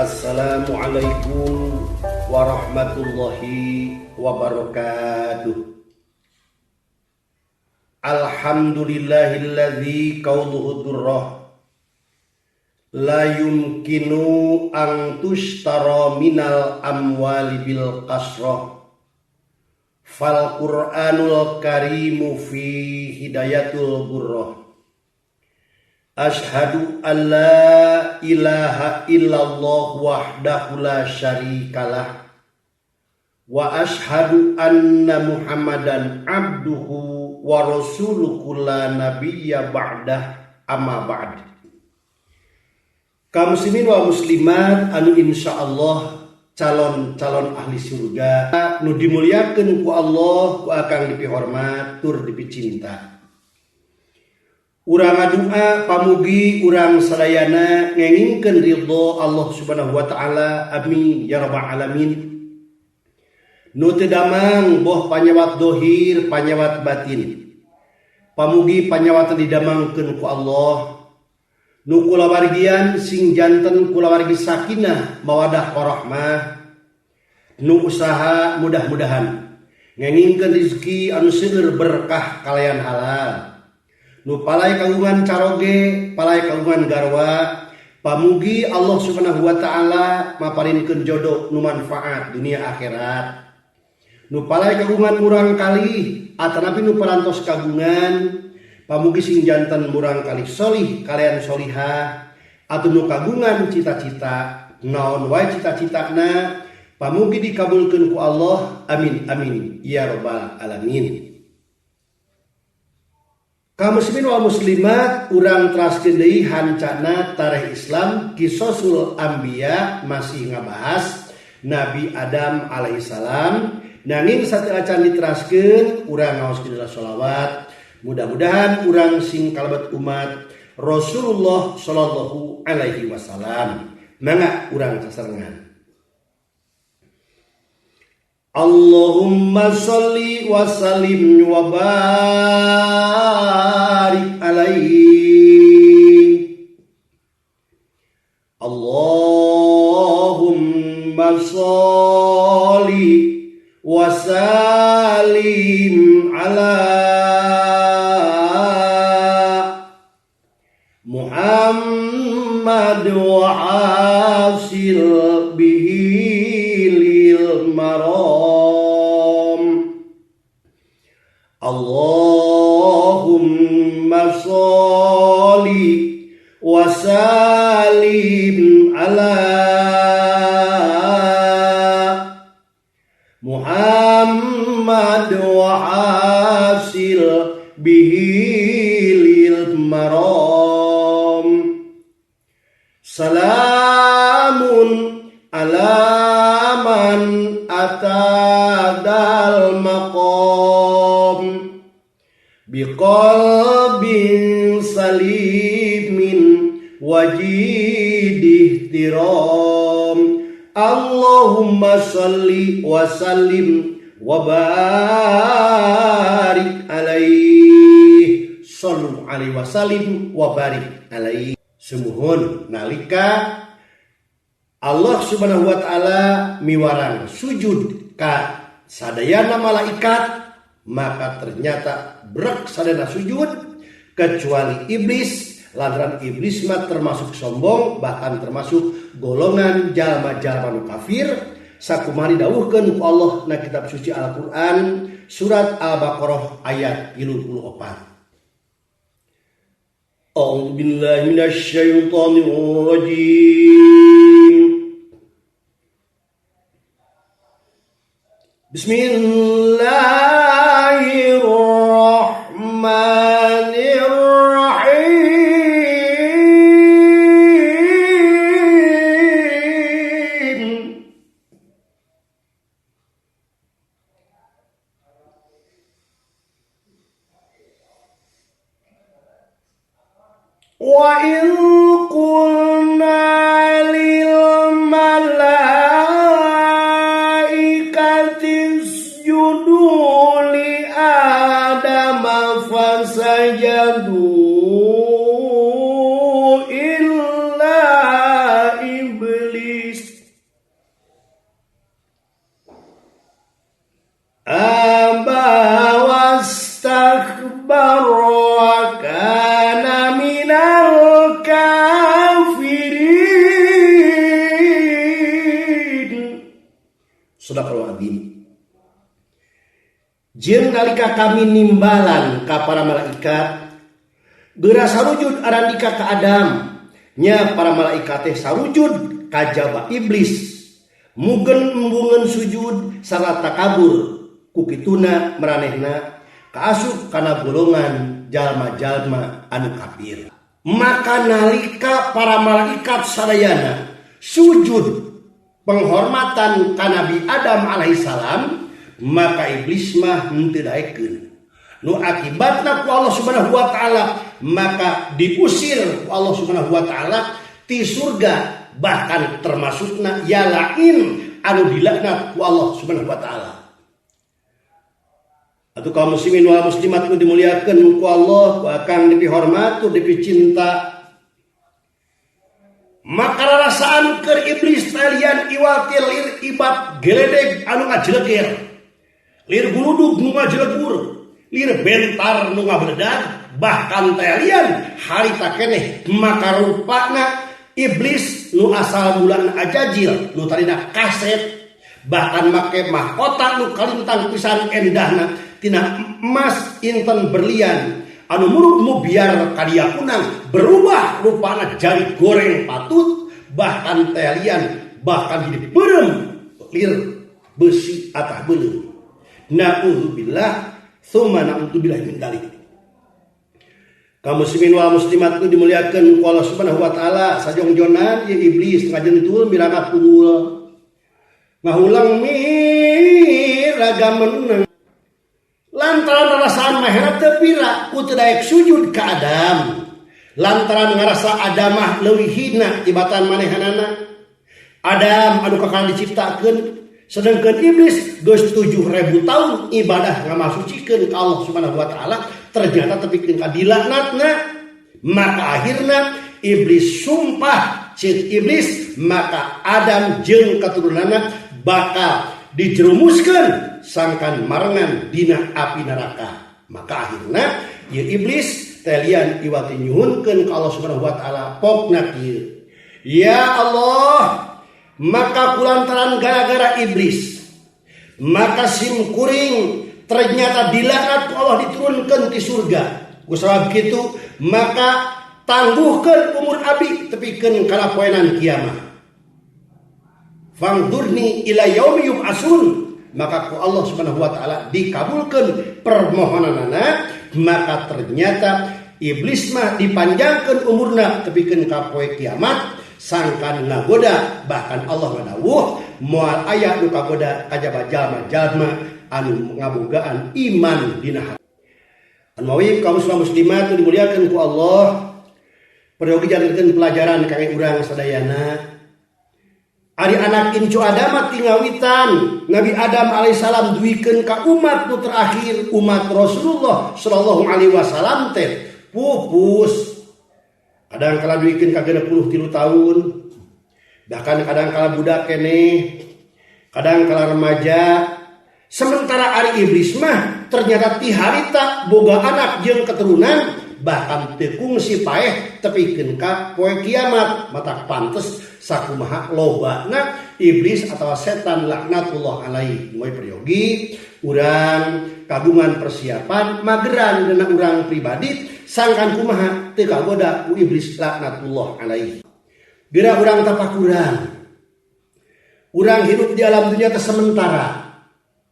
Assalamualaikum warahmatullahi wabarakatuh. Alhamdulillahilladzi qauluhu durrah la yumkinu an tushtara minal amwali bil kasrah fal qur'anul karimu fi hidayatul burrah. Ashhadu an la ilaha illallah wahdahu la syarikalah wa ashhadu anna Muhammadan abduhu wa rasuluhu la nabiyya ba'dah, amma ba'd. Kaum muslimin wa muslimat anu insyaallah calon-calon ahli surga nu dimuliakeun ku Allah, ku akang dipihormat tur dipicinta. Urang ngadua pamugi urang sadayana ngengingkeun ridho Allah Subhanahu wa taala, amin ya rabbal alamin. Nu teu damang boh panyawat dohir panyawat batin, pamugi panyawatan didamangkeun ku Allah. Nu kulawargian sing janten kulawargi sakinah mawadah warahmah. Nu usaha mudah-mudahan ngengingkeun rezeki anu seueur berkah kalayan halal. Nu palai kagungan caroge, palai kagungan garwa, pamugi Allah Subhanahu wa taala maparinkeun jodoh nu manfaat dunia akhirat. Nu palai kagungan murang kalih atanapi nu parantos kagungan, pamugi sing janten murang kalih solih kalian solihah. Atau nu kagungan cita-cita naon wae cita-citana, pamugi dikabulkeun ku Allah, amin amin ya rabbal alamin. Kaum muslimin wal muslimat, urang teraskeun deui hancana tarikh Islam Qisasul Anbiya masih ngabahas Nabi Adam alaihissalam. Nanging sateuacan diteraskeun urang ngaoskeun sholawat, mudah-mudahan urang sing kalebet umat Rasulullah sallallahu alaihi wasallam. Mangga urang sasarengan. Allahumma sholli wa sallim wa barik alaihi. Allahumma sholli wa sallim ala Muhammad wa hasil bihi lil maram. Allahumma sholli wa sallim ala Muhammad wa hasil bihi lil maram. Salamun ala man atadal maqam biqalbin salimin wajidih tiram. Allahumma sholli wa sallim wa barik alaihi. Sallu alaihi wa sallim wa barik alaihi. Sumuhun nalika Allah Subhanahu wa taala miwarang sujud ka sadayana malaikat, maka ternyata brek sadayana sujud kecuali iblis. Lantaran iblis mah termasuk sombong, bahkan termasuk golongan jalma-jalma nu kafir. Sakumaha didawuhkeun ku Allah na kitab suci Al-Qur'an surat Al-Baqarah ayat 34. A'udzu billahi minasyaitonir rajim. Bismillahirrahmanirrahim. Wa in qulna lil malaikati isjudu li Adama fasajadu illa iblis. Jeung nalika kami nimbalan ka para malaikat geura sarujud arandika ka Adam nya para malaikat teh sarujud kajaba iblis mugen embungeun sujud sarta takabur ku kituna maranehna kaasup kana golongan jalma-jalma anu kafir. Maka nalika para malaikat sadayana sujud penghormatan ka Nabi Adam alaihissalam, maka iblis mah henteu daekeun. Nu akibatna ku Allah Subhanahu wa taala maka diusir ku Allah Subhanahu wa taala ti surga, bahkan termasukna ya lain anu dilaknat ku Allah Subhanahu wa taala. Atuh kaum muslimin wal muslimat nu dimuliakeun ku Allah, ku akang dipihormat, dipicinta. Maka rarasaan keur iblis talian iwati lir ibat geledeg anu ngajeleger, lir guludug nu ngajelegur, lir bentar nu ngabeledag, bahkan talian harita keneh. Maka rupana iblis nu asal mulana ajajil, nu tadina kaset, bahkan make mahkota nu kalintang pisan endahna tina emas inten berlian anu muruk mubiar kadia kunang, berubah rupana jadi goreng patut, bahkan telian bahkan jadi beureum lir besi atah beuleum. Na'udzubillah tsumma na'udzubillah min dzalik. Kaum muslimin wal muslimat nu dimuliakeun ku Allah Subhanahu wa taala, sajongjonan ieu iblis ngajentul miraga tunggul ngahulang miraga menang lantaran rasaan mahera teu pira ku teu daek sujud ka Adam, lantaran ngarasa Adam mah leuwih hina tibatan manehanana. Adam anu kakara diciptakeun, sedangkan iblis geus 7000 tahun ibadah ngamasucikeun ka Allah Subhanahu wa taala, ternyata tepikeun ka dilaknatna. Maka akhirna iblis sumpah, ceuk iblis maka Adam jeung keturunanna bakal dijerumuskeun sangkan marengan dina api neraka. Maka akhirna ieu iblis telian iwati nyuhunkeun ka Allah Subhanahu wa taala, pokna kieu, ya Allah, maka kulantaran gara-gara iblis maka sim kuring ternyata dilaknat ku Allah, diturunkan di surga. Ku sabab kitu maka tangguhkeun umur abdi tepikeun kana poenan kiamat. Fangdurni ila yaumi yub'atsun. Maka ku Allah Subhanahu wa taala dikabulkeun permohonanana, maka ternyata iblis mah dipanjangkeun umurna tepikeun ka poe kiamat sangkan ngagoda. Bahkan Allah ngadawuh moal aya nu kagoda kajaba jalma-jalma anu ngabogaan iman dina hati. Anu mawi kaum muslim muslimat nu dimuliakeun ku Allah, peryogi jadikeun pelajaran kangge urang sadayana. Ari anak incu Adam tingawitan Nabi Adam alaihissalam duikeun ka umat nu terakhir, umat Rasulullah sallallahu alaihi wasallam teh pupus. Kadang kala duikeun ka 63 tahun, bahkan kadang kala budak keneh, kadang kala remaja. Sementara ari iblis mah ternyata ti harita boga anak jeung keturunan, bahkan teu kungsi paeh tepikeun ka poe kiamat. Mata pantes sakumaha lobana iblis atau setan laknatullah alaihi. Moe peryogi urang kagungan persiapan mageran dina urang pribadi sangkan kumaha teu kagoda ku iblis laknatullah alaihi. Geura urang tapakuran, urang hidup di alam dunia teh sementara.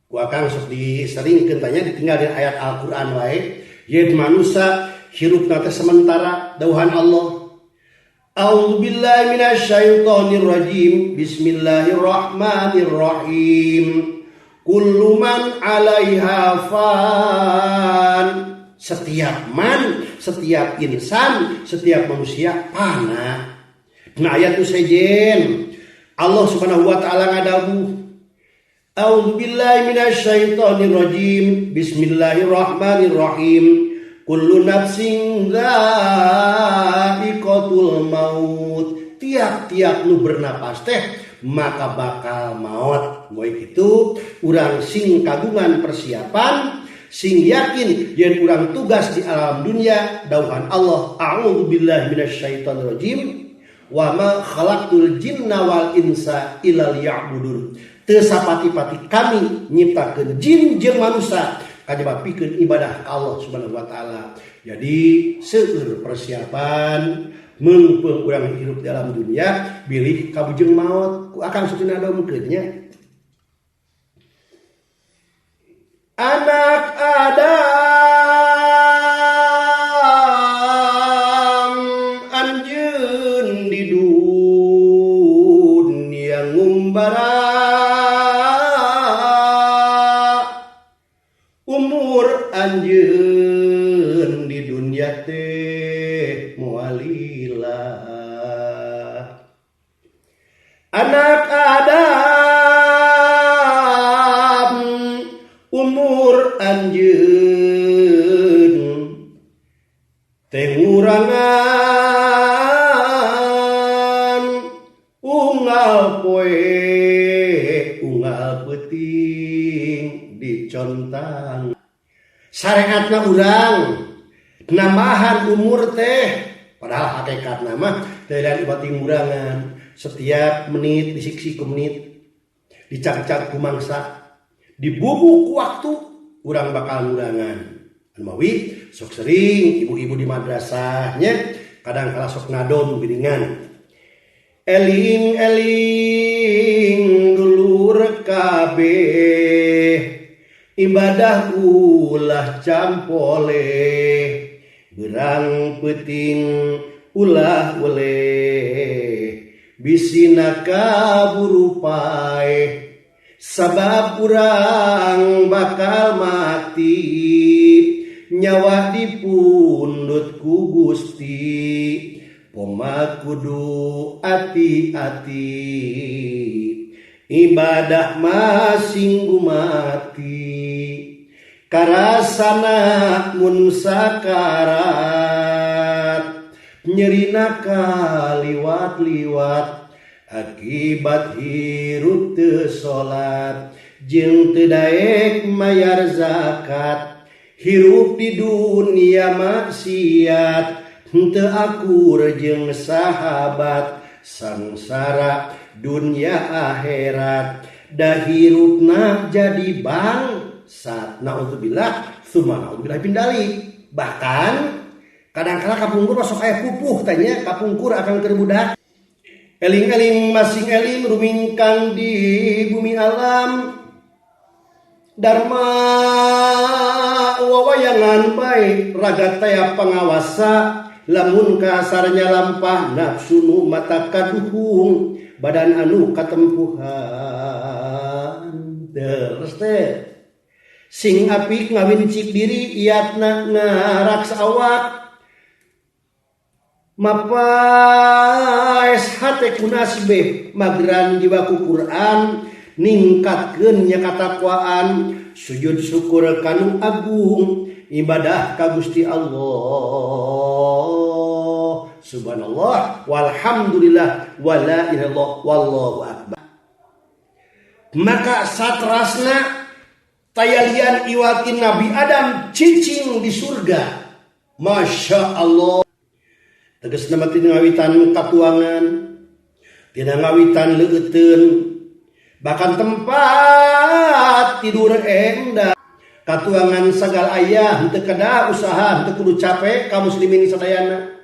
Ku akang sok diseringkeun tanya ditinggal di ayat Al-Qur'an wae, yen manusia hirupna teh sementara. Dawuhan Allah, A'udzu billahi minasyaitonir rajim, bismillahirrahmanirrahim, kullu man 'alaiha fan. Setiap man, setiap insan, setiap manusia fana. Nah, ayat itu sejen Allah Subhanahu wa taala ngadawuh, A'udzu billahi minasyaitonir rajim, bismillahirrahmanirrahim, kullu nafsin dha'iqatul maut. Tiap-tiap nu bernapas teh maka bakal maut. Moe kitu urang sing kagungan persiapan, sing yakin yen urang tugas di alam dunia. Dawuhan Allah, a'udzu billahi minasyaitonir rajim, wa ma khalaqtul jinna wal insa illa liya'budun. Teu sapati-pati kami nyiptakeun jin jeung manusia kajaba pikeun ibadah ka Allah Subhanahu wa taala. Jadi seueur persiapan meungpeung urang hirup dalam dunia bilih kabujeng maot ku akang sok dinadomkeun nya. Anak Adam anjeun di dunia ngumbara umur anjeun di dunia teh moal lila. Anak Adam umur anjeun teh ngurangan unggal poe unggal peuting dicontang. Sareatna urang nambahan umur teh padahal hakikatna mah teh lain ibati ngurangan. Setiap menit disiksi ku menit dicak-cak ku mangsa dibubuk waktu urang bakal ngurangan. Anu mawi sok sering ibu-ibu di madrasahnya kadang kala sok ngadom geuningan. Eling-eling dulur kabeh ibadah ulah campoleh berang peuting ulah weleh bisina kaburu paeh sabab urang bakal mati nyawa dipundhut ku Gusti poma kudu ati-ati ibadah masing gumati karasana mun sakarat nyerina kaliwat-liwat akibat hirup teu salat jeung teu daek mayar zakat hirup di dunia maksiat henteu akur jeung sahabat sangsara dunia akhirat da hirupna jadi bangsat. Naudzubillah tsumma naudzubillah min dzalik. Bahkan kadang-kala kapungkur masuk aya pupuh tanya kapungkur akan keur budak. Eling-eling masing eling rumingkang di bumi alam Dharma wawayangan bae raga taya pangawasa lamun kasarnya lampah nafsu nu mata kaduhung badan anu katempuhan terus teh sing apik ngawincik diri iatna ngaraksa awak mapaes hate kunasbe magran jiwa ku Quran ningkatkeun nya katakwaan sujud syukur kanu agung ibadah ka Gusti Allah. Subhanallah walhamdulillah wala ilaha illallah wallahu akbar. Maka satrasna tayalian iwatin Nabi Adam cicing di surga. Masya Allah. Tegasna mah tina ngawitan katuangan, tina ngawitan leuteun, bahkan tempat tidur endah. Katuangan sagal ayah henteu kedah usaha henteu kudu capek ka muslimin sadayana.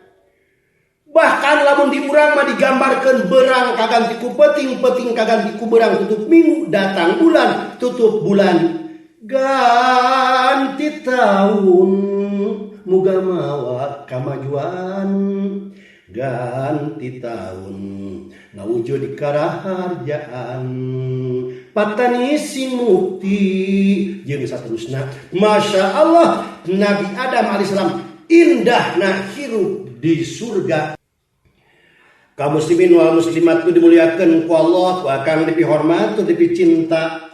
Bahkan lamun di urang mah digambarkeun berang kaganti ku peuting, peuting kaganti ku berang, tutup minggu datang bulan, tutup bulan ganti tahun. Muga mawa kamajuan ganti tahun ngawujud karaharjaan patani sing mukti jeung saterusna. Masya Allah Nabi Adam alaihissalam indahna hirup di surga. Kaum muslimin wal muslimat ku dimuliakeun ku Allah ku akang dipihormat ku dipicinta.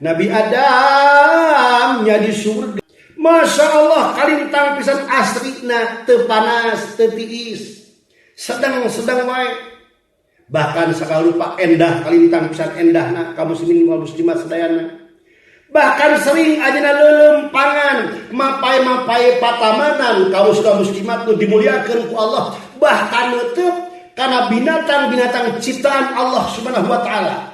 Nabi Adam nya di surga. Masya Allah kalintang pisan asrina teu panas teu tiis sedang-sedang wae. Bahkan sakalupa endah kalintang pisan endahna kaum muslimin wal muslimat sadayana. Bahkan sering ajeuna leuleumpangan mapai-mapai patamanan kaum muslimat nu dimuliakeun ku Allah. Bahkan neuteub kana binatang-binatang ciptaan Allah Subhanahu wa taala.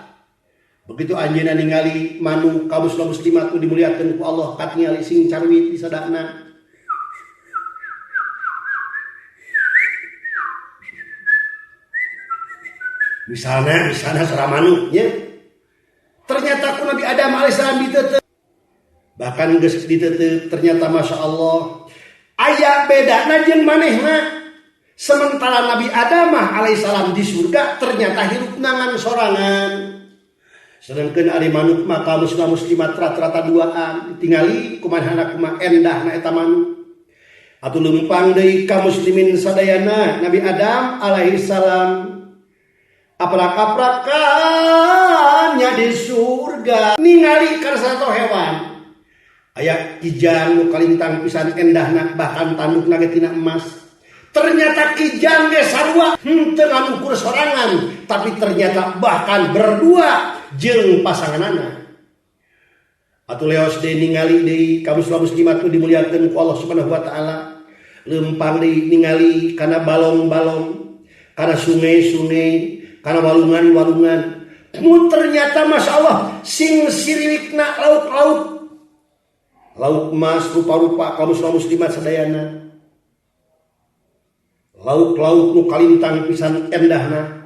Begitu anjeunna ningali manuk ka muslim muslimat nu dimuliakeun ku Allah katingali sing carwit di sadana. Misalnya suara manuk nya. Ternyata ku Nabi Adam alaihissalam diteuteup. Bahkan geus diteuteup ternyata Masya Allah aya bedana jeung manehna. Sementara Nabi Adam alaihissalam di surga ternyata hirupna ngan sorangan. Sedangkan ari manuk mah ka muslim muslimat rata-rata duaan ditingali kumaha kumaha endahna eta manuk. Atuh leumpang deui ka muslimin sadayana Nabi Adam alaihissalam aprak-aprakannya di surga ningali kana sato hewan. Aya kijang nu kalintang pisan endahna bahkan tandukna ge tina emas. Ternyata kijang ge sarua henteu ngan ukur sorangan tapi ternyata bahkan berdua jeung pasanganana. Atuh leos deui ningali deui ka muslim muslimat nu dimuliakeun ku Allah Subhanahu wa taala. Leumpang deui ningali kana balong-balong, kana sungai-sungai, kana walungan-walungan. Mun ternyata Masya Allah sing siriwikna lauk-lauk. Lauk emas rupa-rupa ka muslim muslimat sadayana. Lauk-lauk nu kalintang pisan endahna.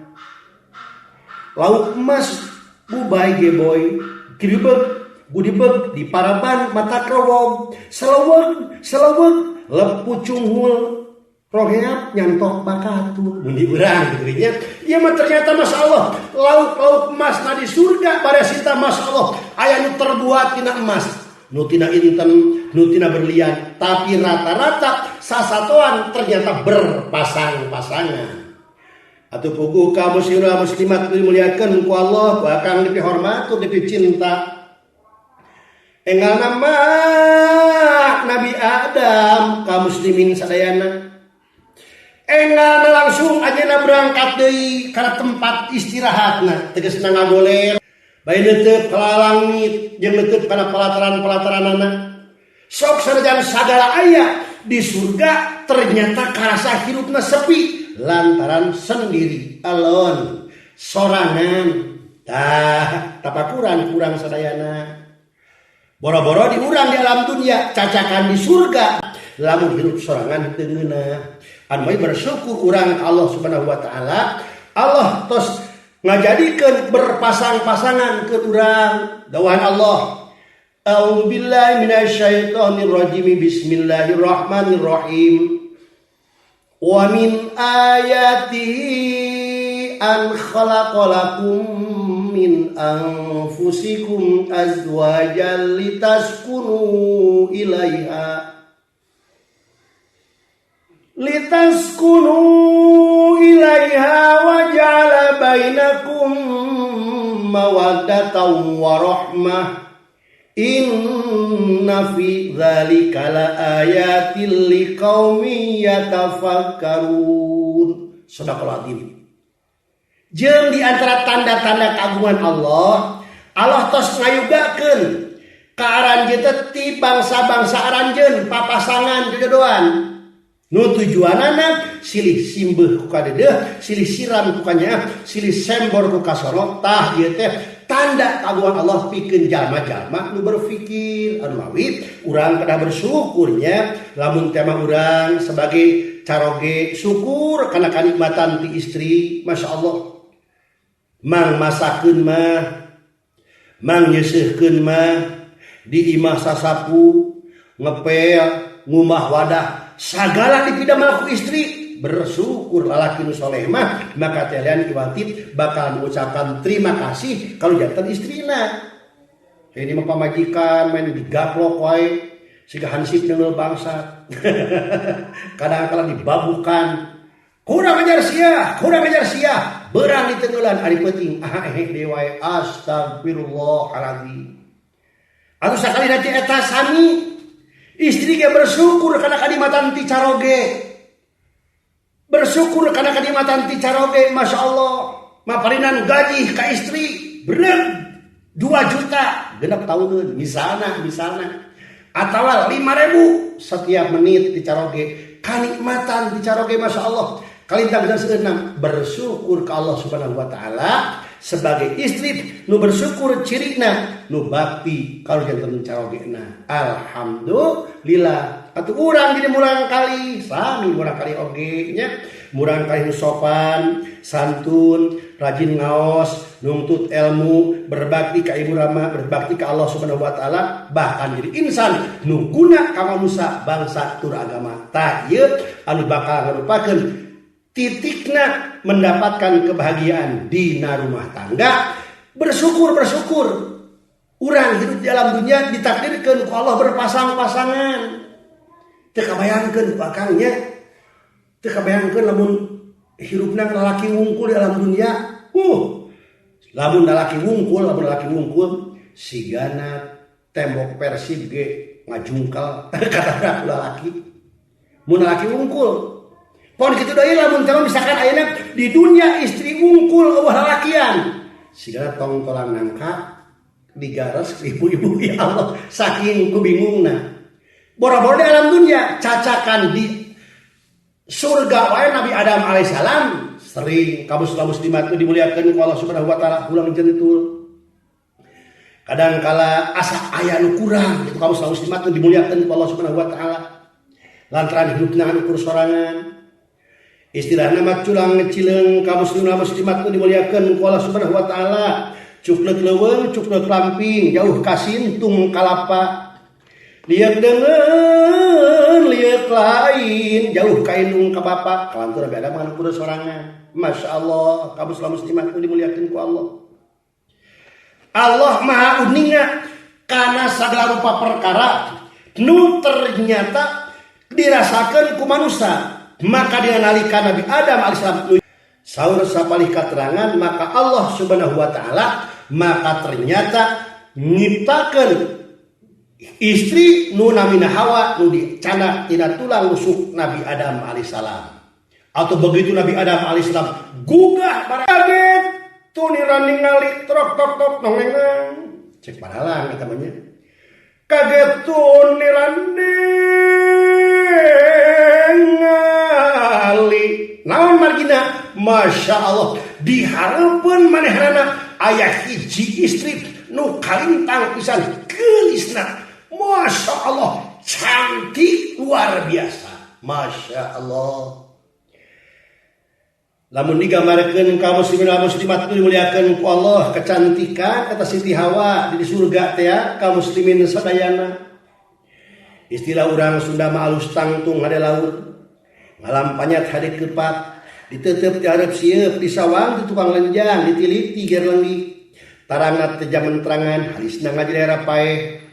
Lauk emas bubay geboy, kiribeg, gudibeg di paraban mata krowog, seleweg, seleweg, lep pucunghul, roheap nyantok bakatur. Mun di urang kitu nya. Ieu mah ternyata Masya Allah, lauk-lauk emas na di surga pada sita Masya Allah, aya nu terbuat tina emas, nu tina inten, nu tina berlian, tapi rata-rata sasatoan ternyata berpasang-pasangan. Atuh puguh ka muslimah muslimat dimuliakeun ku Allah, ku akang dipihormat, ku dipicinta. Enggal nama Nabi Adam ka muslimin sadayana. Enggal langsung anjeunna berangkat deui kana tempat istirahatna, tegasna ngagoler. Bae neuteub ka langit jeung neuteub kana pelataran-pelataranana. Sok sanajan sagala aya di surga ternyata karasa hirupna sepi lantaran sendiri, alone, sorangan. Tah, tapakuran kurang sadayana. Boro-boro diurang di alam dunia, cacakan di surga. Lamun hirup sorangan teu ngeunah. Anu bae bersyukur urang ka Allah Subhanahu wa taala, Allah tos ngajadikeun berpasang-pasangan ke urang. Dawahan Allah, A'udzubillahi minasyaitonirrajim. Bismillahirrahmanirrahim. Wa min ayatihi an khalaqalakum min anfusikum azwajan litaskunu ilaiha. Litaskunu ilaiha wa ja'ala bainakum mawaddatan wa rahmah. Inna fi dzalika laayatil liqaumin yatafakkarun. Shadaqallahul azim. Jeung di antara tanda-tanda kagungan Allah, Allah tos ngayugakeun ka aranjeun teh ti bangsa-bangsa aranjeun papasangan jojodoan. Nu tujuanana silih simbeuh ku kadeudeung, silih siram ku kanyaah, silih sembor ku kasoro. Tah ieu teh tanda kagungan Allah pikeun jalma-jalma nu berpikir. Anu mawi urang kedah bersyukurnya lamun tema urang sebagai caroge syukur kana kanikmatan ti istri. Masya Allah, mang masakeun mah, mang nyeuseuhkeun mah, di imah sasapu, ngepel, ngumah wadah, sagala dipidamel ku istri. Bersyukur lalaki nu soleh mah, maka telian iwatip bakal mengucapkan terima kasih kalau jantan istrina. Ini mah pamajikan main digaplok wae siga hansip neungeul bangsat. Kadang-kala dibabukan. Kurang ajar sia, kurang ajar sia. Berang ditenggelan ari peuting. Ah ehek deui wae. Astagfirullahaladzim. Atuh sakali nanti eta sami istri ge bersyukur kana kanikmatan ti caroge. Bersyukur kana kanikmatan ti caroge, Masya Allah. Maparinan gaji ka istri bener 2 juta genep tahuneun misalna. Atawa 5.000 setiap menit ti caroge. Kanikmatan ti caroge, Masya Allah. Kalintang dan seueurna bersyukur ka Allah Subhanahu wa taala. Sebagai istri nu bersyukur cirina nu bakti kalau janten carogena. Alhamdulillah. Atuh urang jadi murang kali sami murang kali oge nya, murang kali nu sopan santun, rajin ngaos, nungtut ilmu, berbakti ka ibu rama, berbakti ka Allah Subhanahu wa taala, bahkan jadi insan nu guna ka manusia, bangsa tur agama. Tah ieu anu bakal ngarupakeun titikna mendapatkan kebahagiaan dina rumah tangga. Bersyukur, bersyukur urang hidup di alam dunia ditakdirkan ku Allah berpasang-pasangan. Teu kabayangkeun ku akang nya, teu kabayangkeun lamun hirupna lalaki wungkul di alam dunia. Lamun lalaki wungkul, lamun lalaki wungkul sigana tembok Persib ge ngajungkal kata lalaki mun lalaki wungkul. Pon kitu deui lamun teh misalkan ayeuna di dunia istri wungkul eueuh lalakian, sigana tong tolang nangka digares ibu-ibu, ya Allah, saking ku bingungna. Boro-boro di alam dunia, cacakan di surga wae Nabi Adam alaihissalam sering kaum muslimat itu dimuliakan ku Allah Subhanahu wa taala ulang jentul. Kadang kala asa aya nu kurang itu kaum muslimat itu dimuliakan ku Allah Subhanahu wa taala lantaran hidupna anu kur sorangan. Istilahna mah culang cileung kaum muslim muslimat itu dimuliakan ku Allah Subhanahu wa taala. Cuklek leuweung, cuklek lamping, jauh kasintung kalapa. Liek deungeun, liek lain, jauh ka indung ka bapa. Kalantur Nabi Adam anu kudu sorangan. Masya Allah, kaum muslimat itu dimuliakan ku Allah. Allah Maha Uninga kana sagala rupa perkara nu ternyata dirasakan ku manusia. Maka dina nalika Nabi Adam alaihissalam saur sapalih katerangan, maka Allah Subhanahu wa taala maka ternyata nyiptakeun istri nu namina Hawa nu dicanak tina tulang rusuk Nabi Adam alaihissalam. Atau begitu Nabi Adam alaihissalam gugah kaget tuniran ningali trok tok tok nongengan cek paralang eta mah nya. Kaget tuniran ningali naon margina, Masya Allah, dihareupeun manehanana aya hiji istri nu kalintang pisan geulisna. Masya Allah, cantik luar biasa. Masya Allah. Lamun digambarkeun ka muslimin muslimat nu dimuliakeun ku Allah, kecantikan kata Siti Hawa di surga teh ka muslimin sadayana. Istilah urang Sunda mah alus tangtung hade laut. Ngalampanyat hade kepat, ditetep ti hareup sieup, disawang di tukang lenjang, ditilik ti ger lenggi. Tarangna teh jaman terangan, halisna ngajlera paeh.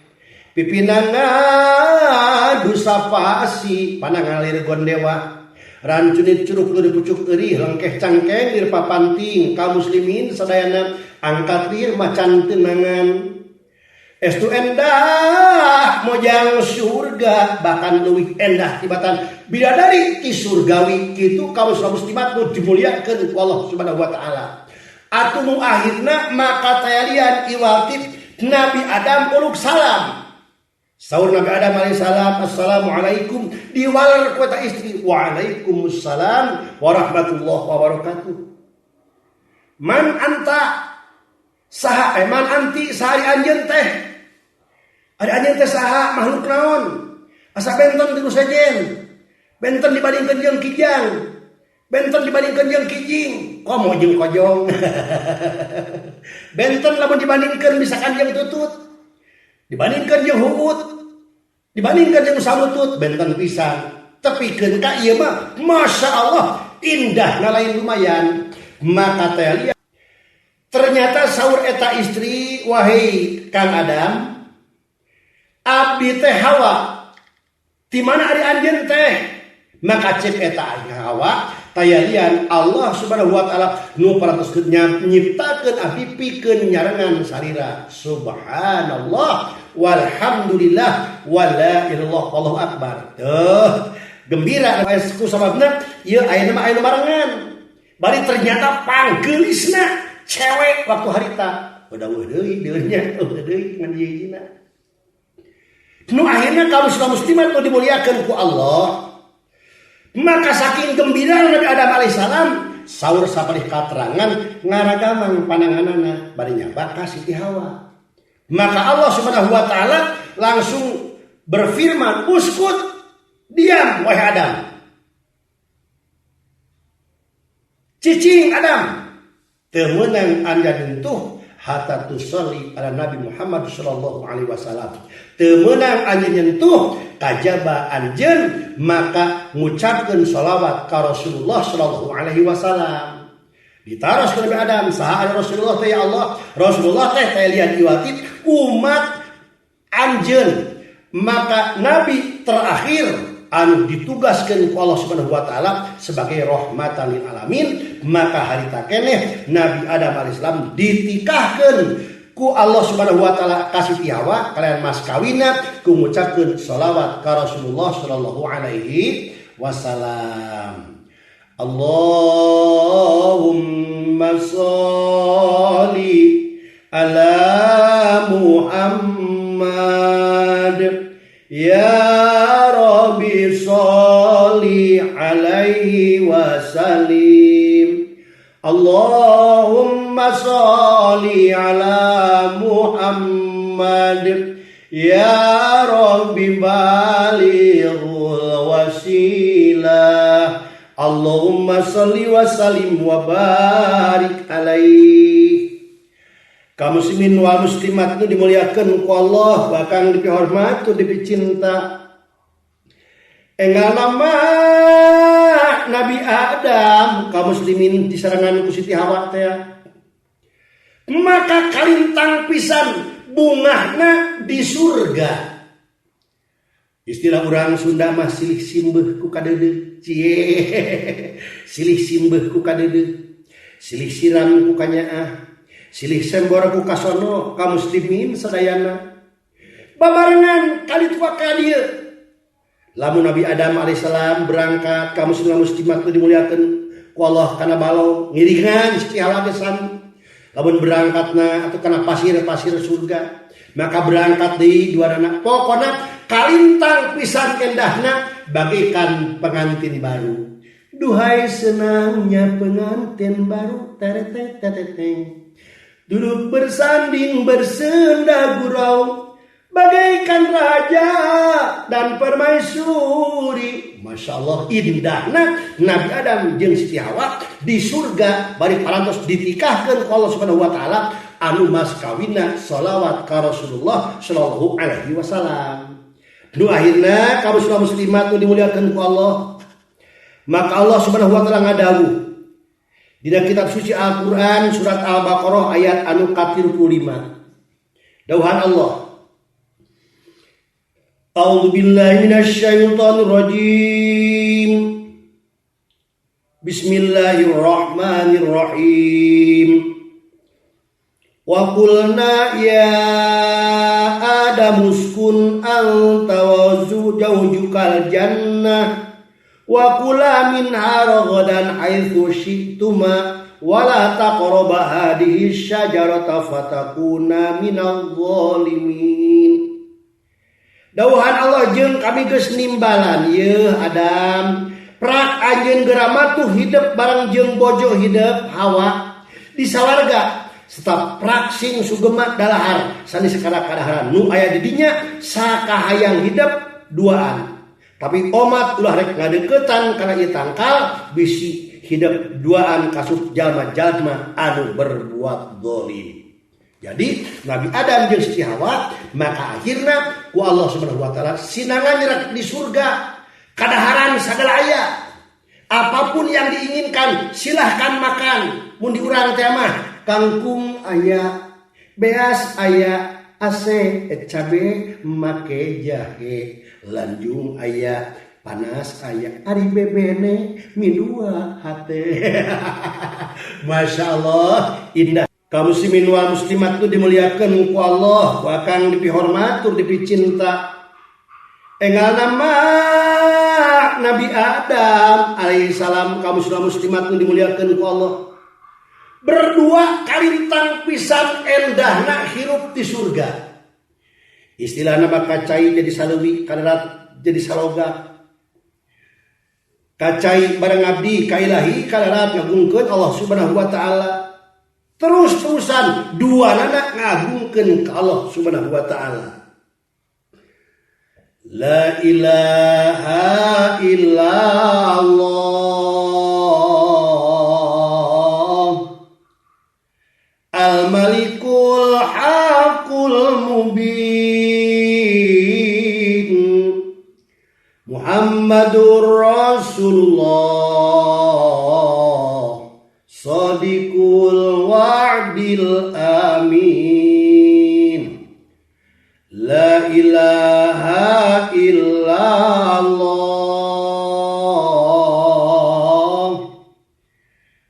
Pipinangan dusa pasi, panangan lir gondewa. Rancunit curug lir pucuk eurih, lengkeh cangkeng lir papanting, kaum muslimin sadayana angkat lir macan tenangan. Estu endah mojang surga, bahkan leuwih endah tibatan bidadari ti surgawi. Kitu kaum muslimat nu dimuliakeun ku Allah Subhanahu wa taala. Atuh nu akhirna maka tayalian iwaltip Nabi Adam uluk salam. Saur Nabi Adam alaihissalam, assalamualaikum, diwaler ku eta istri, waalaikumsalam warahmatullahi wabarakatuh. Man anta, saha, man anti, saha anjeun teh? Ari anjeun teh saha, makhluk naon? Asa benten ti nu sejen. Benten dibandingkeun jeung kijang. Benten dibandingkeun jeung kijing. Komo jeung kojong. Benten lamun dibandingkeun misalkan jeung tutut. Dibandingkeun jeung huut. Dibandingkeun jeung samutut, benten pisan. Tepikeun ka ieu mah, Masya Allah, indah lain lumayan. Maka teh lihat ternyata saur eta istri, wahai Kang Adam, abdi teh Hawa. Di mana ari anjeun teh? Maka cek eta Hawa, tayalian Allah Subhanahu wa taala nu parantos nyiptakeun abdi pikeun nyarengan salira. Subhanallah walhamdulillah wala ilallah wallahu akbar. Tuh, gembira ku sababna ieu ayeuna mah aya nu barengan. Bari ternyata panggeulisna cewek waktu harita. Udah eueuh deui deunnya, eueuh deui ngan hijina. Nu akhirna kaum muslimat nu dimuliakeun ku Allah. Maka saking gembira Nabi Adam alaihissalam Saur sapalih katerangan ngaragamang pananganana bari nyaba ka Siti Hawa. Maka Allah Subhanahu wa taala langsung berfirman, "Uskut, diam wahai Adam." Cicing Adam, teu meunang anjeun nyentuh hatta tusalli ala Nabi Muhammad sallallahu alaihi wasallam. Teu meunang anjeun nyentuh kajaba anjeun maka ngucapkeun shalawat ka Rasulullah sallallahu alaihi wasallam. Ditaros ku Nabi Adam, saha Rasulullah teh ya Allah? Rasulullah teh teh lian iwatib umat anjeun. Maka nabi terakhir anu ditugaskan ku Allah Subhanahu wa taala sebagai rahmatan lil alamin, maka harita keneh Nabi Adam alaihissalam ditikahkeun ku Allah Subhanahu wa taala ka Siti Hawa kalian mas kawinna ku ngucapkeun shalawat ka Rasulullah sallallahu alaihi wasallam. Allahumma sholli ala Muhammad ya Rabbi sholli alaihi wasallim. Allahumma sholli ala Muhammad ya Rabbi balighul wasilah. Allahumma sholli wa sallim wa barik alaihi. Kaum muslimin wal muslimat nu dimuliakeun ku Allah, bahkan dipihormat, dipicinta. Enggal nama Nabi Adam kaum muslimin disarangan ku Siti Hawa teh. Maka kalintang pisan bungahna di surga. Istilah urang Sunda mah silih simbeuh ku kadeudeuh. Cie. Silih simbeuh ku kadeudeuh. Silih siram ku kanyaah. Silih sembor ku kasono ka muslimin sadayana. Babarengan kali tua ka dieu. Lamun Nabi Adam alaihissalam berangkat ka muslim muslimat nu dimuliakeun ku Allah kana balong ngiringan Siti Hawa ge sami. Lamun berangkatna atau kana pasir-pasir surga, maka berangkat deui dua anak. Pokona kalintang pisan endahna bagaikan pengantin baru. Duhai senangnya pengantin baru teretet teteteng. Duduk bersanding bersenda gurau bagaikan raja dan permaisuri. Masya Allah indahna Nabi Adam jeung Siti Hawa di surga bari parantos ditikahkeun ku Allah Subhanahu wa taala anu mas kawinna shalawat ka Rasulullah sallallahu alaihi wasallam. Nu akhirna kaum muslimat nu dimuliakeun ku Allah, maka Allah Subhanahu wa taala ngadawuh dina kitab suci Al-Qur'an surat Al-Baqarah ayat anu ka-35. Dawuhan Allah, A'udzu billahi minasyaitonir rajim. Bismillahirrahmanirrahim. Wa qulna ya Adam uskun anta wa zawjukal jannah wa kula minha ragadan haitsu syi'tuma wa la taqraba hadhihi syajarata fatakuna minadh dhalimin. Dawuhan Allah jeung kami geus nimbalan yeuh Adam prak anjeun geura matuh hidep bareng jeung bojo hidep Hawa di sawarga serta prak sing sugema dalahar sani sakada kadaharan nu aya di dinya sakahayang hidep duaan. Tapi omat ulah rek ngadeukeutan kana ieu tangkal bisi hidep duaan kasup jalma-jalma anu berbuat zalim. Jadi Nabi Adam jeung Siti Hawa maka akhirna ku Allah Subhanahu wa taala sinangan rek di surga kadaharan sagala aya. Apapun yang diinginkan silahkan makan. Mun di urang teh mah kangkung aya, beas aya, ase cabe make jahe, lanjung aya, panas aya, ari bebene midua hate. Masya Allah indah. Kaum muslimin wal muslimat itu dimuliakan ku Allah, ku akang dipihormat tur dipicinta. Enggal nama Nabi Adam alaihissalam kaum muslim muslimat itu dimuliakan ku Allah. Berdua kalintang pisan endahna hirup di surga. Istilahna bakal cai jadi saleuwi, kadarat jadi saloga. Kacai bareng abdi ka ilahi kalarat ngagungkeun Allah Subhanahu wa taala. Terus-terusan duanana ngagungkeun ka Allah Subhanahu wa taala. La ilaha illallah Al-Malikul Haqul Mubin Muhammadur Rasulullah Sadiqul Wa'dil Amin. La ilaha illallah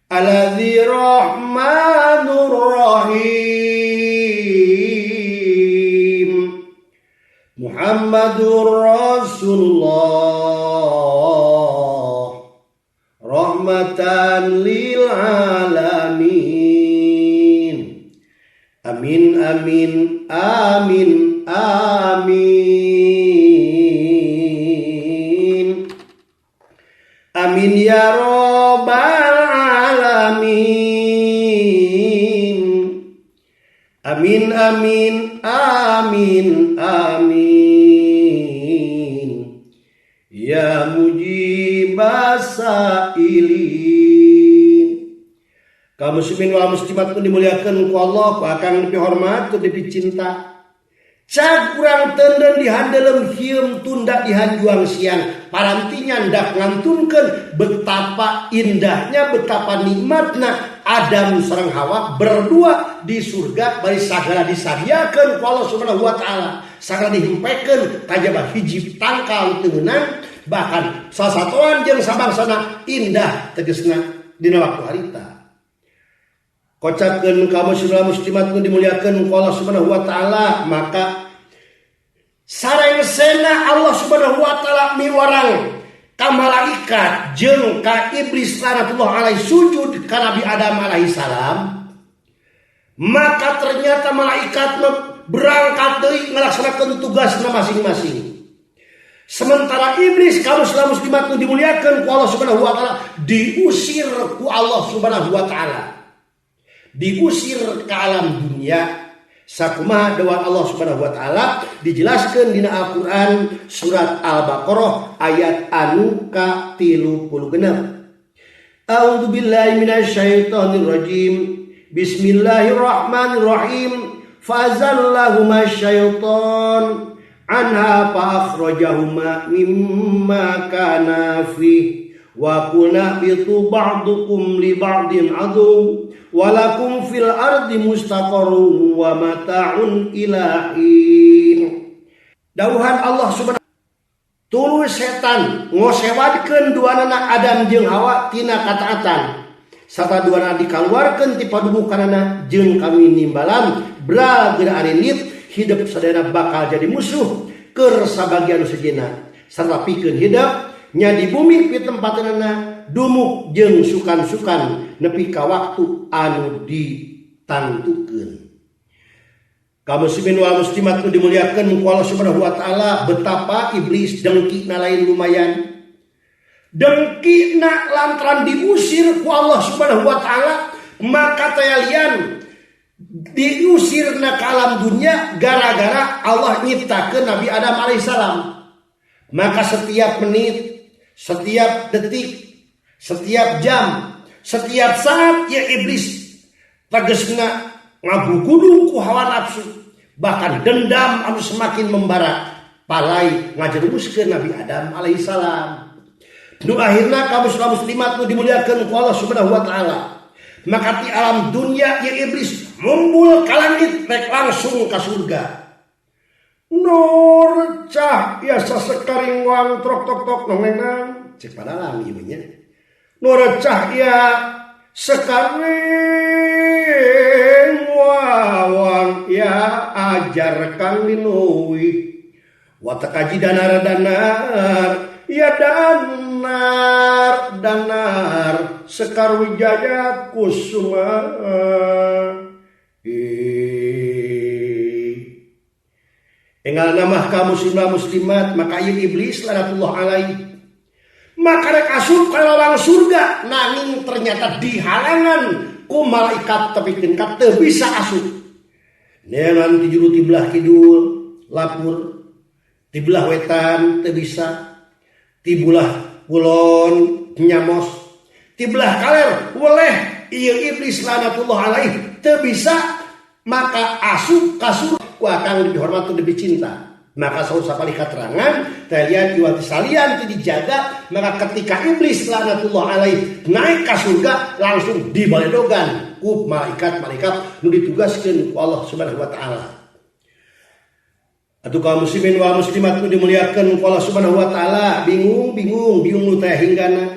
Alladzi Rahmanur Rahim Muhammadur Rasulullah Rahmatan lil alamin. Amin amin amin amin. Amin ya rabbal alamin. Amin amin amin amin. Ya mujibas sailin. Kaum muslimin wal muslimat pun dimuliakan ku Allah, ku akang dipihormat, ku dipicinta. Cag kurang tenden dihandelem hieum tunda dihanjuang siang. Parantinya ndak ngantunkeun betapa indahnya, betapa nikmatna Adam sareng Hawa berdua di surga bari sagala disadiakeun ku Allah Subhanahu wa taala. Sagala dihempekeun kajaba hiji tangkal teu meunang, bahkan sasatoan jeung sabangsana indah tegesna dina waktu harita. Kocapkeun kaum muslimin muslimat nu dimuliakeun ku Allah Subhanahu wa taala, maka sarengsena Allah Subhanahu wa taala miwarang ka malaikat jeung ka iblis laknatullah alaihi sujud ka Nabi Adam alaihi salam, maka ternyata malaikat berangkat deui ngalaksanakeun tugasna masing-masing. Sementara iblis kaum muslimat nu dimuliakeun ku Allah Subhanahu wa taala diusir ku Allah Subhanahu wa taala. Diusir ke alam dunia. Sakumaha doa Allah Subhanahu wa taala dijelaskeun dina Al-Qur'an surat Al-Baqarah ayat anu ka-36. A'udzu billahi minasyaitonir rajim. Bismillahirrahmanirrahim. Fazallahuma syaiton anha fa akhrajahuma mimma kana fi wa qulna bitu ba'dukum li ba'din adu walakum fil ardi mustaqarrun wa mata'un ilahin. Dawuhan Allah Subhanahu tuluy setan ngosewadkeun duanana Adam jeung Hawa tina kataatan sarta duanana dikaluarkeun ti padubukanana jeung kami nimbalan bra geura arilit hidup sadayana bakal jadi musuh keur sabagian sejeuna sarta pikeun hidup nya di bumi pitempatanana dumuk jeung sukan-sukan nepi ka waktu anu ditangtukeun. Kaum muslimin wal muslimat nu dimuliakeun ku Allah Subhanahu wa taala, betapa iblis dengkina lain lumayan. Dengkina lantaran diusir ku Allah Subhanahu wa taala, maka tayalian diusirna ka alam dunia gara-gara Allah nyiptakeun Nabi Adam alaihissalam. Maka setiap menit, setiap detik, setiap jam, setiap saat ya iblis tegesna ngagugudu ku hawa nafsu, bahkan dendam anu semakin membara palai ngajerumuskeun Nabi Adam alaihissalam. Nu akhirna kaum muslimat nu dimuliakeun ku Allah Subhanahu wa taala. Maka di alam dunia ya iblis mumbul ka langit rek langsung ka surga. Nur cahya sasekaring wang trok tok tok nongenang cek padalang ieu nya. Nur cahya sekaring wawang ya ajar kang linuwi watakaji danar danar ya danar danar sekar wijaya kusuma. Enggal namah kaum muslimah muslimat maka ieu iblis laknatullah alaihi Maka rek asup ka lawang surga nanging ternyata dihalangan ku malaikat tepikeun ka teu bisa asup. Neangan ti juru ti belah kidul lapur, ti belah wetan teu bisa, ti bulah kulon nyamos, ti belah kaler weleh ieu iblis lanatullah alaih teu bisa maka asup ka surga ku akang dihormat dicinta. Maka saur sapalih katerangan talian iwati salian ti dijaga maka ketika iblis laknatullah alaih naik ka surga langsung dibaledogan ku malaikat-malaikat nu ditugaskeun ku Allah Subhanahu wa taala. Atuh kaum muslimin wal muslimat nu dimuliakeun ku Allah Subhanahu wa taala, bingung bingung bingung nu teh hinggana.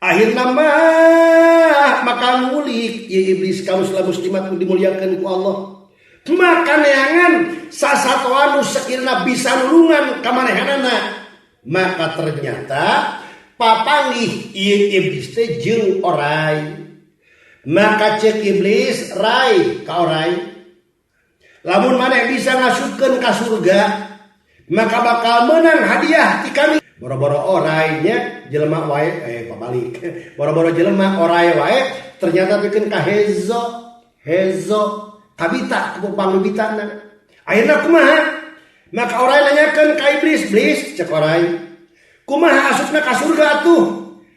Akhirna mah maka ngulik ieu iblis kaum muslimat nu dimuliakeun ku Allah. Maka neangan sasatoan nu sekirana bisa nulungan ka manehanana. Maka ternyata papanggih ieu iblis teh jeung orai. Maka cek iblis rai ka orai. Lamun maneh bisa ngasupkeun ka surga, maka bakal menang hadiah ti kami. Boro-boro orainya jelema wae pabalik. Boro-boro jelema orai wae ternyata pikeun ka hezo, hezo kabita ku pangbibitana. Akhirna kumaha? Maka orai nanyakeun ka iblis, "Iblis, cek orai, kumaha asupna ka surga atuh?"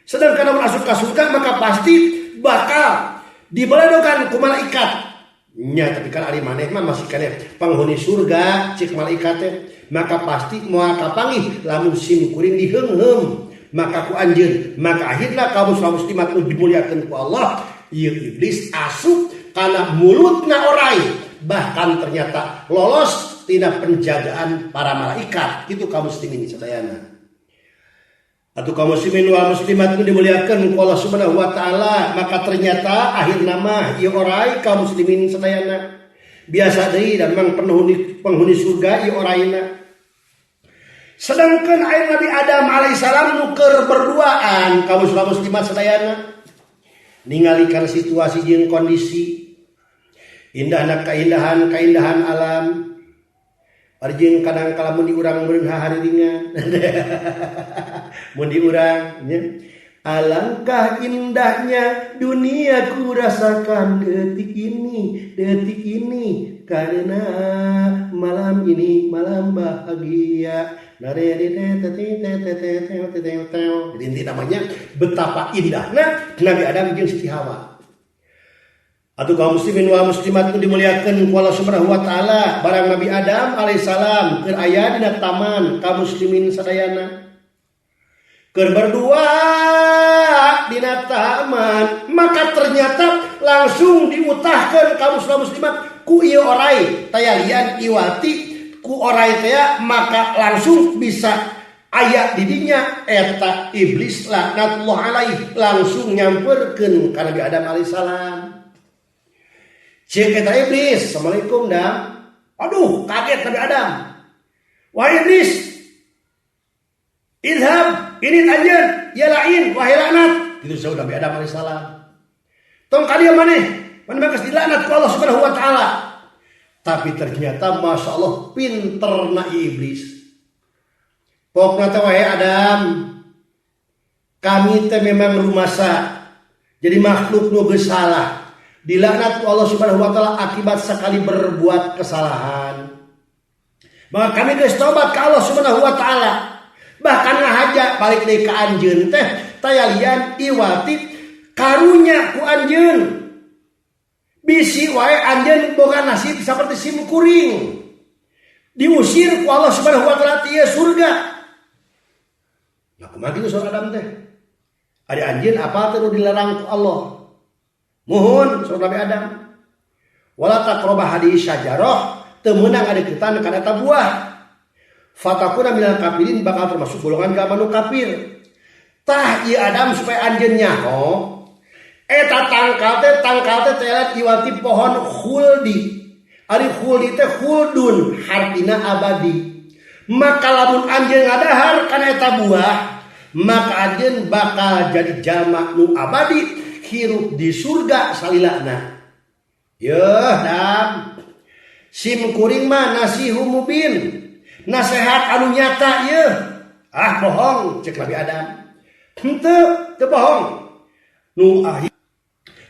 Sedangkan lamun asup ka surga maka pasti bakal dibeledogan ku malaikat. Nya tapi kan ari maneh mah masih keneh penghuni surga cek malaikat teh, maka pasti moal kapanggih lamun sim kuring diheungheum maka ku anjeun. Maka akhirna kaum muslimat nu dimuliakeun ku Allah, ieu iblis asup kana mulutna orai, bahkan ternyata lolos tina penjagaan para malaikat. Itu kaum muslimin sadayana. Atau kaum muslimin wal muslimat nu dimuliakeun ku Allah Subhanahu wa taala, maka ternyata akhirna mah ieu orai kaum muslimin sadayana biasa deui dan memang penghuni surga ieu oraina. Sedangkan air Nabi Adam alaihissalam nu keur berduaan kaum muslimat sadayana ningali kana situasi jeung kondisi indahna keindahan-keindahan alam. Arjing kadang kala mun diurang meureun hariringan. Mun diurang nya. Alangkah indahnya dunia ku rasakan detik ini karena malam ini malam bahagia. Jadi inti namanya betapa indahnya Nabi Adam jeung Siti Hawa. Atau kaum muslimin wal muslimat nu dimuliakeun ku Allah Subhanahu wa taala, barang Nabi Adam alaihissalam keur aya dina taman kaum muslimin sadayana keur berdua dina taman, maka ternyata langsung diutahkeun kaum muslimat ku ieu orai tayalian iwati ku orai teh, maka langsung bisa aya didinya eta iblis laknatullah alaih langsung nyamperkeun ka Nabi Adam alaihissalam. Cek eta iblis, "Assalamualaikum Dam." Aduh, kaget Nabi Adam. "Wahai iblis, idhab, ini anjeun, ya lain, wahai laknat." Itu saur Nabi Adam alaihissalam. "Tong ka dieu maneh, maneh mah geus dilaknat ku Allah Subhanahu wa taala." Tapi ternyata masya Allah pinterna iblis. Pokna teh, "Wahai Adam, kami teh memang rumasa jadi makhluk nu geus salah. Dilaknat ku Allah Subhanahu wa taala akibat sekali berbuat kesalahan. Maka kami geus tobat ka Allah Subhanahu wa taala. Bahkan ngahaja balik deui ka anjeun teh tayalian iwati karunya ku anjeun. Bisi wae anjeun boga nasib seperti sim kuring. Diusir ku Allah Subhanahu wa taala ti surga." Nah, kumaha kitu saur Adam teh? "Ari anjeun apa teh nu dilarang ku Allah?" "Muhun," saur Nabi Adam. "Wala taqraba hadhihi syajarah, teu meunang ngadeukeutan kana eta buah. Fatakuna minal kafirin, bakal termasuk golongan jalma nu kafir." Tah ieu Adam supaya anjeun nyaho eta tangkal teh teh iwati pohon khuldi. Ari khuldi teh khuldun hartina abadi. Maka lamun anjeun ngadahar kana eta buah, maka anjeun bakal jadi jalma nu abadi hirup di surga salilana. Yeuh Dam. Sim kuring mah nasihu mubin. Nasehat anu nyata yeuh. Ah bohong cek Nabi Adam. Henteu, teu bohong. Nu akhir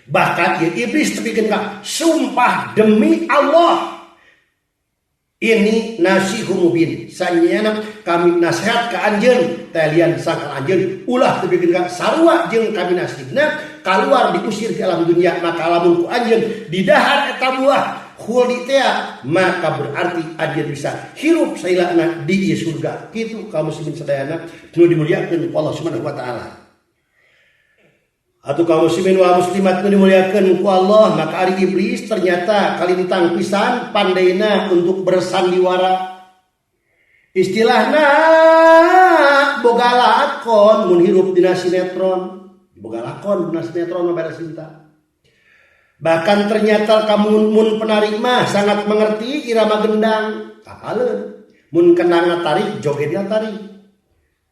bahkan ieu iblis tepikeun ka sumpah demi Allah. Ini nasihu mubin. Sanyana kami nasihat ka anjeun, talian sangkan anjeun ulah tepikeun ka sarua jeung kami nasibna keluar diusir di alam dunia, maka lamun ku anjeun didahar eta buah khuldi teh maka berarti anjeun bisa hirup sailana di surga. Kitu kaum muslimin sadayana nu dimuliakeun ku Allah Subhanahu wa taala. Atau kaum muslimin wa muslimat nu dimuliakeun ku Allah, maka ari iblis ternyata kalintang pisan pandaina untuk bersandiwara. Istilahna boga lakon mun hirup dina sinetron. Boga lakon dina sinetron mah beres cinta. Bahkan ternyata kamu mun penari mah sangat mengerti irama gendang. Apaleun mun kendangna tarik jogetna tarik.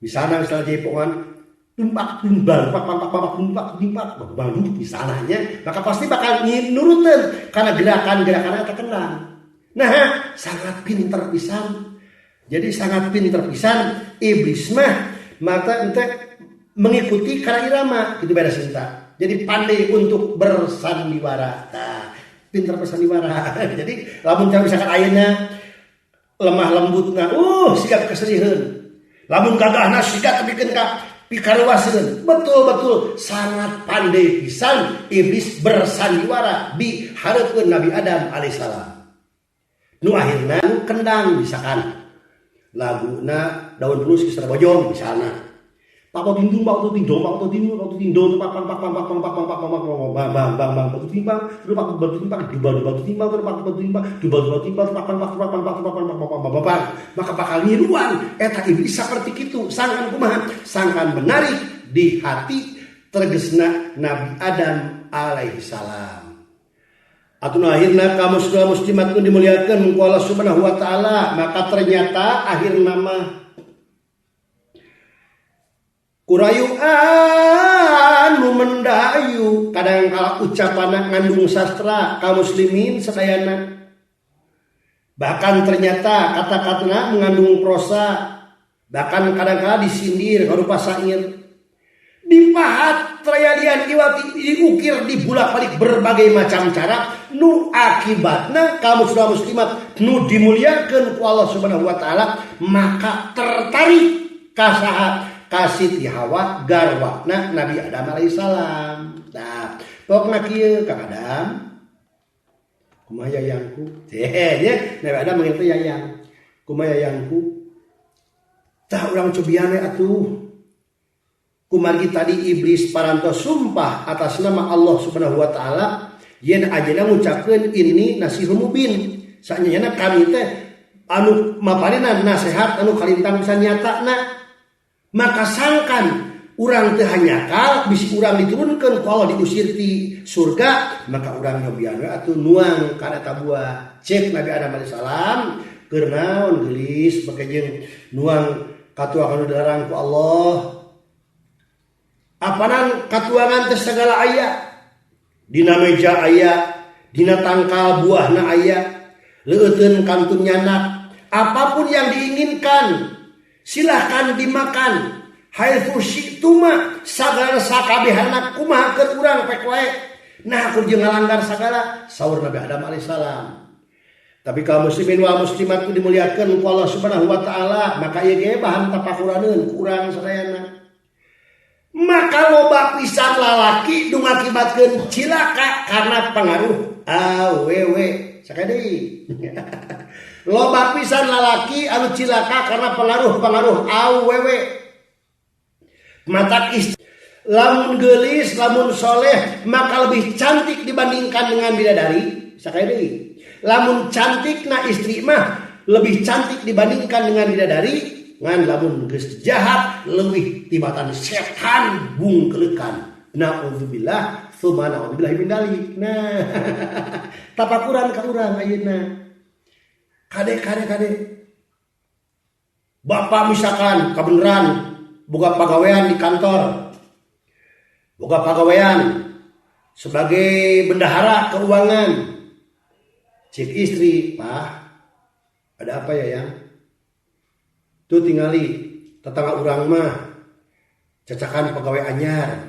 Misalnya jaipongan tumpak tumbang pak pak pak pak tumpak tumpak bang misalnya, maka pasti bakal nurutin karena gerakan-gerakannya terkenal. Nah, sangat pinter pisan. Jadi sangat pinter pisan iblis mah maka ente mengikuti karena irama itu beres cinta. Jadi pandai untuk bersandiwara. Nah, pinter bersandiwara. Jadi lamun misalkan ayeuna lemah lembutna, sikap kesedihan. Lamun gagahna sikap tepikeun ka pikaruaseun. Betul-betul sangat pandai pisan iblis bersandiwara di hareupeun Nabi Adam alaihissalam. Nu akhirna nu kendang misalkan laguna daun pinus kisah bojong misalna. Pak tindung pak tindung pak tindung pak tindung pak pak pak pak pak pak pak pak pak bang bang bang bang batu timbang terus pak batu timbang dua dua batu timbang terus pak batu timbang dua dua timbang pak pak pak pak pak pak pak pak pak pak pak maka bakal ngiruan eta iblis saperti kitu sangkan kumaha sangkan menarik di hati tergesna Nabi Adam alaihi salam. Atau akhirna kamu sudah muslimat nu dimuliakeun ku Allah Subhanahu wa taala, maka ternyata akhir nama kurayuan nu mendayu kadang kala ucapan ngandung sastra kaum muslimin sadayana. Bahkan ternyata kata-katana mengandung prosa, bahkan kadang-kala disindir karupa syair. Dipahat trayalian iwati diukir dibulak-balik berbagai macam cara nu akibatna kaum muslimat nu dimuliakeun ku Allah Subhanahu wa taala maka tertarik ka saha ka Siti Hawa garwana Nabi Adam alaihissalam. Nah, pokna kieu Kang Adam. Kumaha yayangku? Teh nya Nabi Adam manggil teh yayang. Kumaha yayangku? Tah urang cobian we atuh. Kumargi tadi iblis parantos sumpah atas nama Allah Subhanahu wa taala yen ajeuna ngucapkeun ini nasihul mubin. Sanyana kami teh anu maparina nasihat anu kalintang bisa nyatana. Maka sangkan urang teu hanyakal bisi urang diturunkeun ku Allah diusir ti surga maka urang nyobian we atuh nuang kana eta buah. Cek Nabi Adam alaihissalam keur naon geulis bake jeung nuang katuangan nu dilarang ku Allah. Apanan katuangan teh sagala aya. Dina meja aya, dina tangkal buahna aya, leueuteun kantun nyanak. Apapun yang diinginkan silahkan dimakan. Haitsu syi'tuma sagala sakabehana kumaha keur urang pek wae. Nah aku jeung ngalanggar sagala saur Nabi Adam alaihissalam. Tapi kaum muslimin wa muslimat dimuliakeun ku Allah Subhanahu wa taala, maka ieu ge bahan tapakuraneun ku urang sadayana. Maka loba pisan lalaki nu ngakibatkeun cilaka karena pengaruh awewe. Sakali. Loba pisan lalaki anu cilaka karena pengaruh-pengaruh awewe. Matak istri lamun geulis, lamun soleh, maka lebih cantik dibandingkan dengan bidadari. Sakali deui. Lamun cantik na istri mah lebih cantik dibandingkan dengan bidadari, ngan lamun geus jahat leuwih tibatan setan bungkeulekan. Na'udzubillah tsumma na'udzubillah min dzalik. Nah, tapakuran ka urang ayeuna. Kade kade kade. Bapak misalkan kabeneran boga pagawean di kantor. Boga pagawean sebagai bendahara keuangan. Cek istri, "Pak, ada apa ya, Yang?" Tuh tingali Tetangga urang mah cacakan pegawai anyar,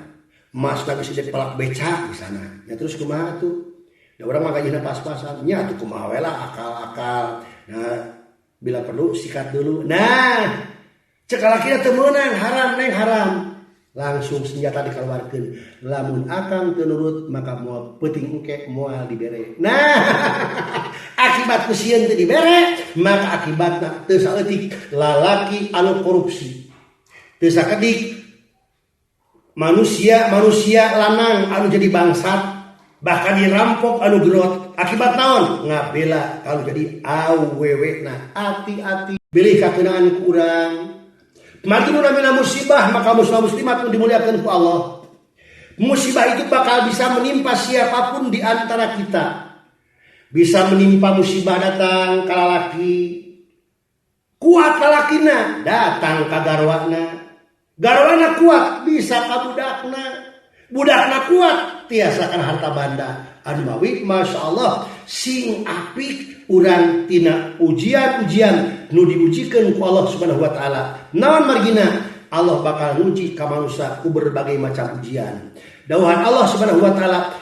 emasna geus dipelak becak di sana. Ya terus kumaha tuh? Da urang mah gajihna pas-pasan. Nya atuh kumaha we lah akal-akal. Nah, bila perlu sikat dulu. Nah, cek lalakina teu meunang, haram neng haram. Langsung senjata dikeluarkan. Lamun akang teu nurut maka moal peuting engke moal dibere. Nah, akibat ku sieun teu dibere, maka akibatna teu saeutik lalaki anu korupsi. Teu sakedik manusia-manusia lanang anu jadi bangsat, bahkan dirampok anu gerot. Akibat naon? Ngabela kalau jadi awewe. Nah, hati-hati bilih kakenaan ku urang. Maka nu namina musibah, maka muslim muslimat nu dimuliakan ku Allah. Musibah itu bakal bisa menimpa siapapun di antara kita. Bisa menimpa musibah datang ka lalaki. Kuat lalakina, datang ka garwana. Garwana kuat, bisa ka budakna. Budakna kuat, tiasa kana harta banda. Anu mawi, Masya Allah, sing apik urang tina ujian-ujian nu diujikan ku Allah Subhanahu wa taala. Naon margina? Allah bakal nguji ka manusia ku berbagai macam ujian. Dawuhan Allah Subhanahu wa taala,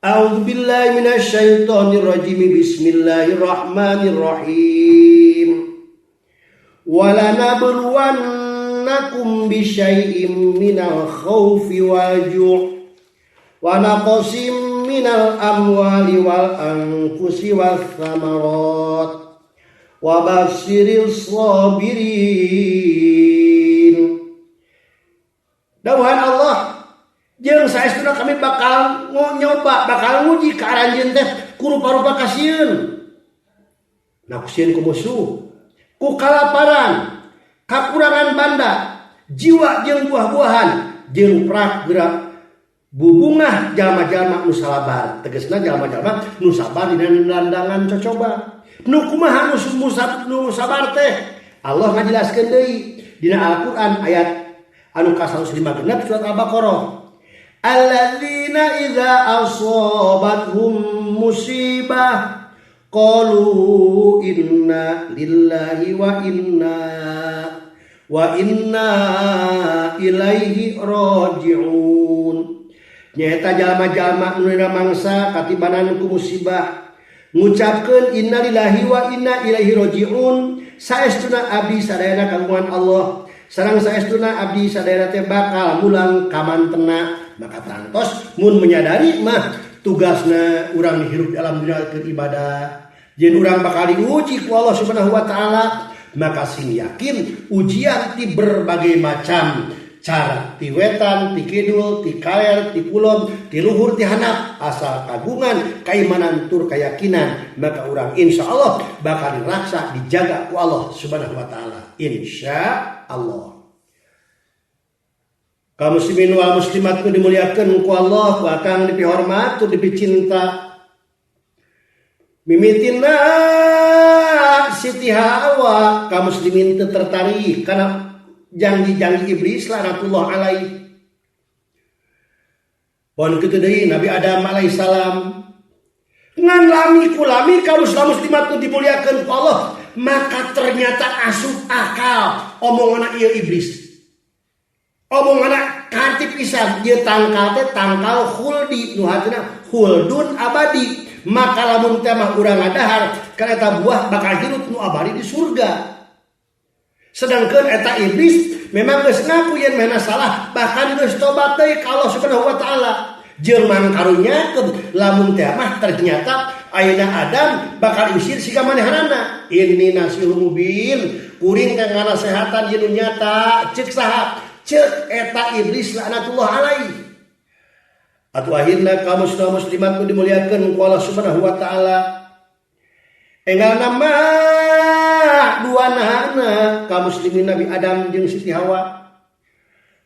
A'udzubillahi minasyaitonir rajim. Bismillahirrahmanirrahim. Walanabluwannakum bisyai'im minal khaufi wal ju' wa naqsim minal amwali wal anfusi was samarat wa basyiris sabirin. Dawuhan Allah, jeung saestuna kami bakal nyoba, bakal nguji ka aranjeun teh ku rupa-rupa kasieun. Nah, kusieun ku musuh, ku kalaparan, kakurangan banda, jiwa jeung buah-buahan, jeung prak gerak bubungah jalma-jalma nu salabar. Tegasna jalma-jalma nu sabar dina landangan cocoba. Nu kumaha nu sabar teh? Allah ngajelaskeun deui dina Al-Qur'an ayat anu ka-105 genep surat Al-Baqarah. Alladzina idza asabathum musibah qalu inna lillahi wa inna ilaihi raji'un. Nyaeta jalma-jalma nu dina mangsa katibanan ku musibah ngucapkeun innalillahi wa inna ilaihi raji'un, saestuna abdi sadayana kagungan Allah sareng saestuna abdi sadayana teh bakal mulang ka mantena. Maka tangtos mun menyadari mah tugasna urang hirup di alam dunia keur ibadah, jeung urang bakal diuji ku Allah Subhanahu wa taala, maka sing yakin ujian ti berbagai macam cara, ti wetan, ti kidul, ti kaler, ti kulon, ti luhur, ti handap, asal kagungan keimanan tur keyakinan, maka urang insya Allah bakal diraksa, dijaga ku Allah Subhanahu wa taala, insya Allah. Kaum muslimin wal muslimat ku dimuliakan ku Allah, ku akang dipihormat tur dipicinta, mimitina Siti Hawa, kaum muslimin teu tertarik karena janji-janji iblis laknatullah alaih. Pon kitu deui Nabi Adam alaihissalam, ngan lami ku lami, kaum muslimat nu dimuliakan ku Allah, maka ternyata asup akal omongan ieu iblis, omongan kanti pisan. Ieu tangkal teh tangkal khuldi, nu hartina khuldun abadi, maka lamun teh mah urang ngadahar kana eta buah bakal hirup nu abadi di surga. Sedangkan eta iblis memang geus ngaku yen mana salah, bahkan geus tobat deui ka Allah Subhanahu wa taala, jeung mangkarunyakeun lamun teh mah ternyata ayeuna Adam bakal diusir siga manehanana. Inni nasihul mubin, kuring teh nganasehatan ieu nu nyata, ceuk saha? Ceuk eta iblis laknatullah alaih. Atuh akhirna kaum muslim muslimat nu dimuliakeun ku Allah Subhanahu wa taala, enggal nama dua nahana kaum muslimin, Nabi Adam jeung Siti Hawa,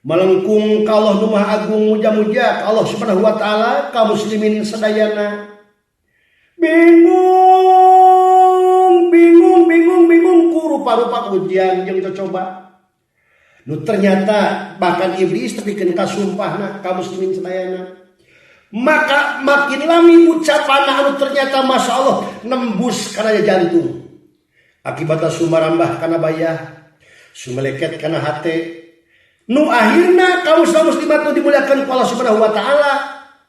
melengkung ka Allah nu Maha Agung, muja-muja ka Allah Subhanahu wa taala. Kaum muslimin sadayana bingung bingung bingung bingung ku rupa-rupa ujian jeung cocoba nu ternyata bahkan iblis tepikeun ka sumpahna kaum muslimin sadayana. Maka makin lami ucapan anu ternyata Masya Allah nembus kana jantung, akibatnya sumarambah kana bayah. Sumeleket kana hate nu akhirna kaum muslimat nu dimuliakan ku Allah Subhanahu wa taala.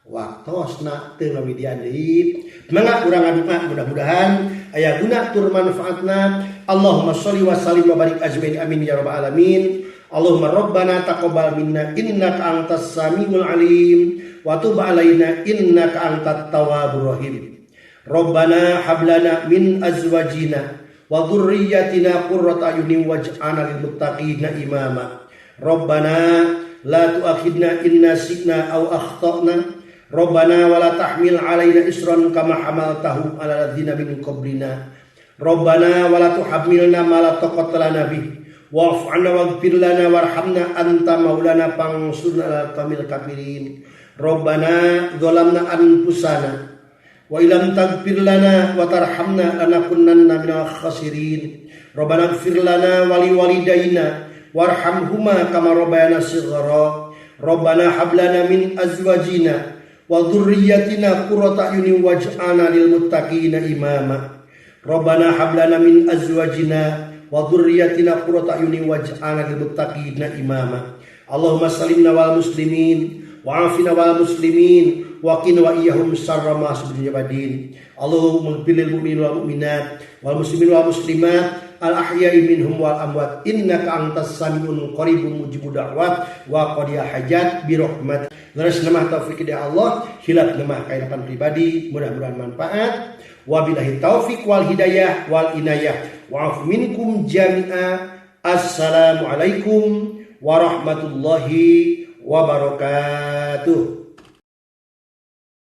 Waktosna teu ngawidian deui, mangga urang ngadua, mudah-mudahan aya guna tur manfaatna. Allahumma sholli wa sallim wa barik ajmain, amin ya rabbal alamin. Allahumma rabbana taqabbal minna innaka antas samiul alim wa tub alaina innaka antat tawwabur rahim. Rabbana hab lana min azwajina wa dzurriyyatina qurrata a'yunin waj'alna lil muttaqina imama. Rabbana la tu'akhidna in nasina aw akhtana. Rabbana wa la tahmil alaina isran kama hamaltahu ala ladzina min qablina. Rabbana wa la tuhammilna ma la taqata lana bih. Wa'fu 'anna waghfir lana warhamna anta maulana fansurna 'alal qawmil kafirin. Rabbana dzalamna anfusana wa illam taghfir lana wa tarhamna lanakunanna minal khasirin. Rabbana ighfir lana wa liwalidayna warhamhuma kama rabbayana shighara. Rabbana hab lana min azwajina wa dzurriyyatina qurrata a'yunin waj'alna lil muttaqina imama. Rabbana hab lana min azwajina wa dzurriyyatina qurrata a'yunin waj'alna lil muttaqina imama. Allahumma salimna wal muslimin wa afina wal muslimin wa qina wa iyyahum syarra ma subhanahu. Allahumma ighfir lil mu'minin wal mu'minat wal muslimin wal muslimat al ahya'i minhum wal amwat innaka antas samiun qaribun mujibud da'wat wa qadiyal hajat bi rahmat. Leres nama taufik dari Allah, hilap nama kailapan pribadi, mudah-mudahan manfaat. Wabillahi taufik wal hidayah wal inayah. Wa'afu minkum jami'a. Assalamualaikum warahmatullahi wabarakatuh.